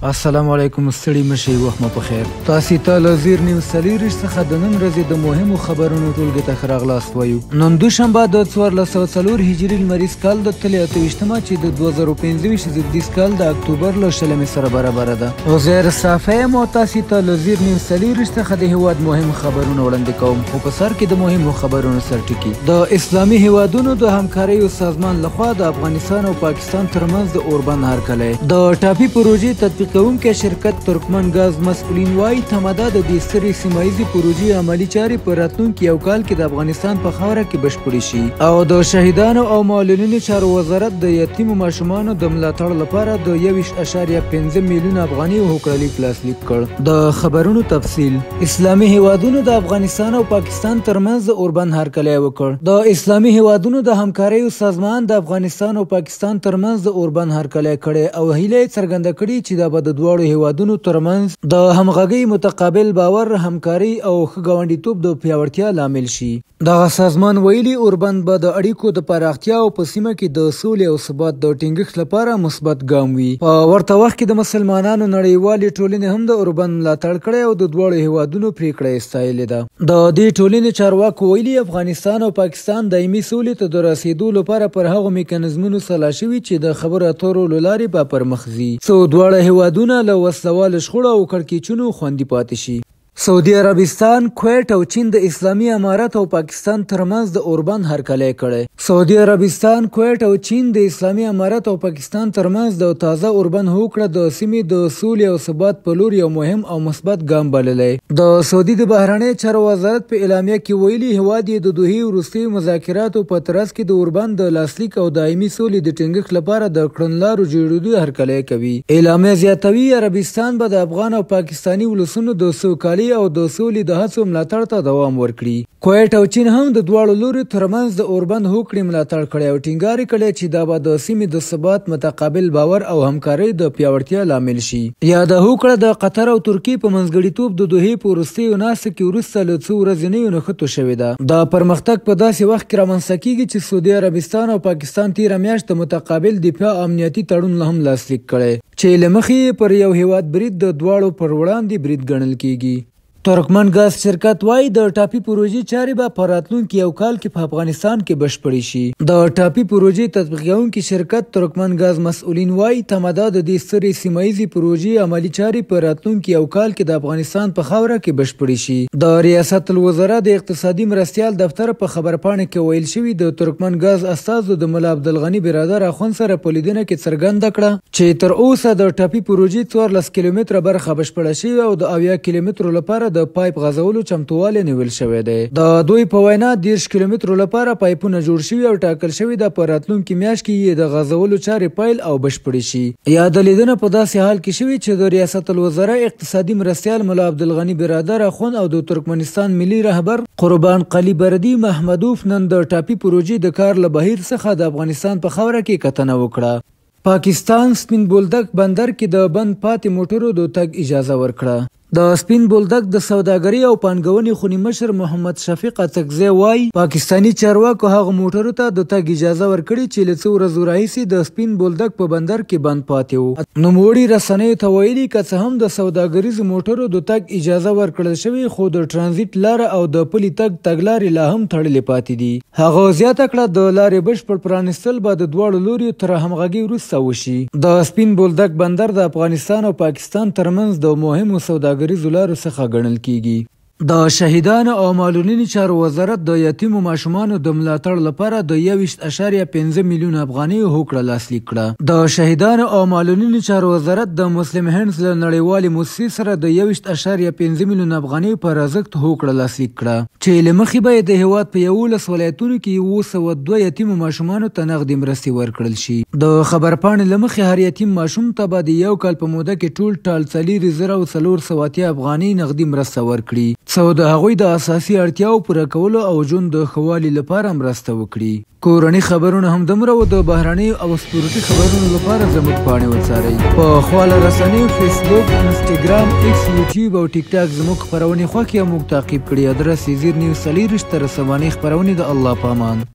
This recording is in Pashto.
السلام علیکم، ستړي مشي، وخت مو په خیر. تاسو ته له زیر نیوز 24 څخه د نن ورځې د مهمو خبرونو ټولګې ته ښه راغلاست وایو. نن دوشنبه د 1404 هجري لمریز کال د تلې 28مه چې د 2025 زیږدیز کال د اکتوبر له 20مې سره برابره ده. عزیر صافی یم او تاسو ته له زیر نیوز 24 څخه د هیواد مهم خبرونه وړاندې کوم، خو په سر کې د مهمو خبرونو سرټکي. د اسلامي هیوادونو د همکاریو سازمان لخوا د افغانستان او پاکستان ترمنځ د اوربند هرکلی. د ټاپي پروژې تطبیق کوونکی شرکت ترکمن ګاز مسؤلین وايي، تمه ده د دې سترې سیمه ییزې پروژې عملي چارې په راتلونکي یو کال کې د افغانستان په خاوره کې بشپړې شي. او د شهیدانو او معلولینو چارو وزارت د یتیمو ماشومانو د ملاتړ لپاره د 21.5 میلیون افغانیو هوکړه لیک لاسلیک کړ. د خبرونو تفصیل. اسلامي هیوادونو د افغانستان او پاکستان ترمنځ د اوربند هرکلی وکړ. د اسلامي هیوادونو د همکاریو سازمان د افغانستان او پاکستان ترمنځ د اوربند هرکلی کړی او هیله یې څرګنده کړې چې دا به د دواړو هیوادونو ترمنځ د همغږۍ، متقابل باور، همکارۍ او ښه ګاونډیتوب د پیاوړتیا لامل شي. دغه سازمان ویلي، اوربند به د اړیکو د پراختیا او په سیمه کې د سولې او ثبات د ټینګښت لپاره مثبت ګام وي. په ورته وخت کې د مسلمانانو نړیوالې ټولنې هم د اوربند ملاتړ کړی او د دواړو هیوادونو پریکړه یې ستایلې ده. د دې ټولنې چارواکو ویلي، افغانستان او پاکستان دایمي سولې ته د رسېدو لپاره پر هغو میکانیزمونو سلا شوي چې د خبرو اترو له لارې به پرمخ ځي، څو دواړه هیوادونه له وسلهوالو شخړو او کړکېچونو خوندي پاتې شي. سعودي عربستان، کویټ او چین د اسلامي امارت او پاکستان ترمنځ د اوربند هرکلی کړی. سعودي عربستان، کویټ او چین د اسلامي امارت او پاکستان ترمنځ د تازه اوربند هوکړه د سیمې د سولې او ثبات په لور یو مهم او مثبت ګام بللی. د سعودي د بهرنیو چارو وزارت په اعلامیه کې ویلي، هیواد یې د دوحې وروستیو مذاکراتو په ترڅ کې د اوربند د لاسلیک او دایمي سولې د ټینګښت لپاره د کړنلارو جوړېدو هرکلی کوي. اعلامیه زیاتوي، عربستان به د افغان او پاکستاني ولسونو د سوکالۍ او د سولې د هڅو ملاتړ ته دوام ورکړي. کویټ او چین هم د دواړو لوریو ترمنځ د اوربند هوکړې ملاتړ کړی او ټینګار یې کړی چې دا به د سیمې د ثبات، متقابل باور او همکارۍ د پیاوړتیا لامل شي. یاده هوکړه د قطر او ترکیې په منځګړیتوب د دوحې په وروستیو ناستو کې وروسته له څو ورځنیو نښتو شوې ده. دا پرمختګ په داسې وخت کې رامنځته کیږي چې سعودي عربستان او پاکستان تېره میاشت د متقابل دفاع امنیتي تړون هم لاسلیک کړی چې له مخې یې پر یو هیواد برید د دواړو پر وړاندې برید ګڼل کیږي. ترکمن ګاز شرکت وايي، د ټاپي پروژې چارې به په راتلونکي یو کال کې په افغانستان کې بشپړې شي. د ټاپي پروژې تطبیقوونکي شرکت ترکمن ګاز مسؤلین وايي، تمه ده د دې سترې سیمه ییزې پروژې عملي چارې په راتلونکي یو کال کې د افغانستان په خاوره کې بشپړې شي. د ریاست الوزرا د اقتصادي مرستیال دفتر په خبرپاڼه کې ویل شوي، د ترکمن ګاز استازو د ملا عبدالغني برادر اخوند سره په لیدنه کې څرګنده کړه چې تر اوسه د ټاپي پروژې 14 کیلومتره برخه بشپړه شوې او د 70 کیلومترو لپاره د پایپ غځولو چمتووالی نیول شوی دی. د دوی په وینا 30 کیلومترو لپاره پایپونه جوړ شوي او ټاکل شوې ده په راتلونکي میاشت کې یې د غځولو چارې پیل او بشپړې شي. یاده لیدنه په داسې حال کې شوې چې د ریاست الوزرا اقتصادي مرستیال ملا عبدالغني برادر اخوند او د ترکمنستان ملي رهبر قربان قلي بردي محمدوف نن د ټاپي پروژې د کار له بهیر څخه د افغانستان په خاوره کې کتنه وکړه. پاکستان سپین بولدک بندر کې د بند پاتې موټرو د تګ اجازه ورکړه. د سپین بولدک د سوداګرۍ او پانګونې خونې مشر محمد شفیق اڅکزی وايي، پاکستاني چارواکو هغو موټرو ته د تګ اجازه ورکړې چې له څو ورځو راهیسې د سپین بولدک په بندر کې بند پاتې وو. نوموړي رسنیو ته ویلي، که څه هم د سوداګریزو موټرو د تګ اجازه ورکړل شوې، خو د ترانزیت لاره او د پلي تګ تګلارې لا هم تړلې پاتې دي. هغه زیاته کړه، د لارې بشپړ پرانیستل به د دواړو لوریو تر همغږۍ وروسته وشي. د سپین بولدک بندر د افغانستان او پاکستان ترمنځ د مهمو سوداګریزو لارو څخه ګڼل کیږي. د شهیدانو او معلولینو چارو وزارت د یتیمو ماشومانو د ملاتړ لپاره د 21.5 میلیون افغانیو هوکړه لاسلیک کړه. د شهیدانو او معلولینو چارو وزارت د مسلم هینډز له نړیوالې موسسې سره د 21.5 میلیون افغانیو پر ارزښت هوکړه لاسلیک کړه چې له مخې به یې د هیواد په 11 ولایتونو کې 702 یتیمو ماشومانو ته نغدې مرستې ورکړل شي. د خبرپاڼې له مخې هر یتیم ماشوم ته به د یو کال په موده کې ټول ټال 4480 افغانۍ نغدي مرسته ورکړي، څو د هغوی د اساسي اړتیاو پوره کولو او ژوند د ښه والي لپاره مرسته وکړي. کورني خبرونه هم دومره وو. د بهرنیو او سپورتي خبرونو لپاره زموږ پاڼې وڅارئ. په خواله رسنیو فیسبوک، انسټاګرام، ایکس، یوټیوب او ټیک ټاک زموږ خپرونې خوښې او موږ تعقیب کړي. ادرس یې زیر نیوز 24 تر سبانۍ خپرونې. د الله په امان.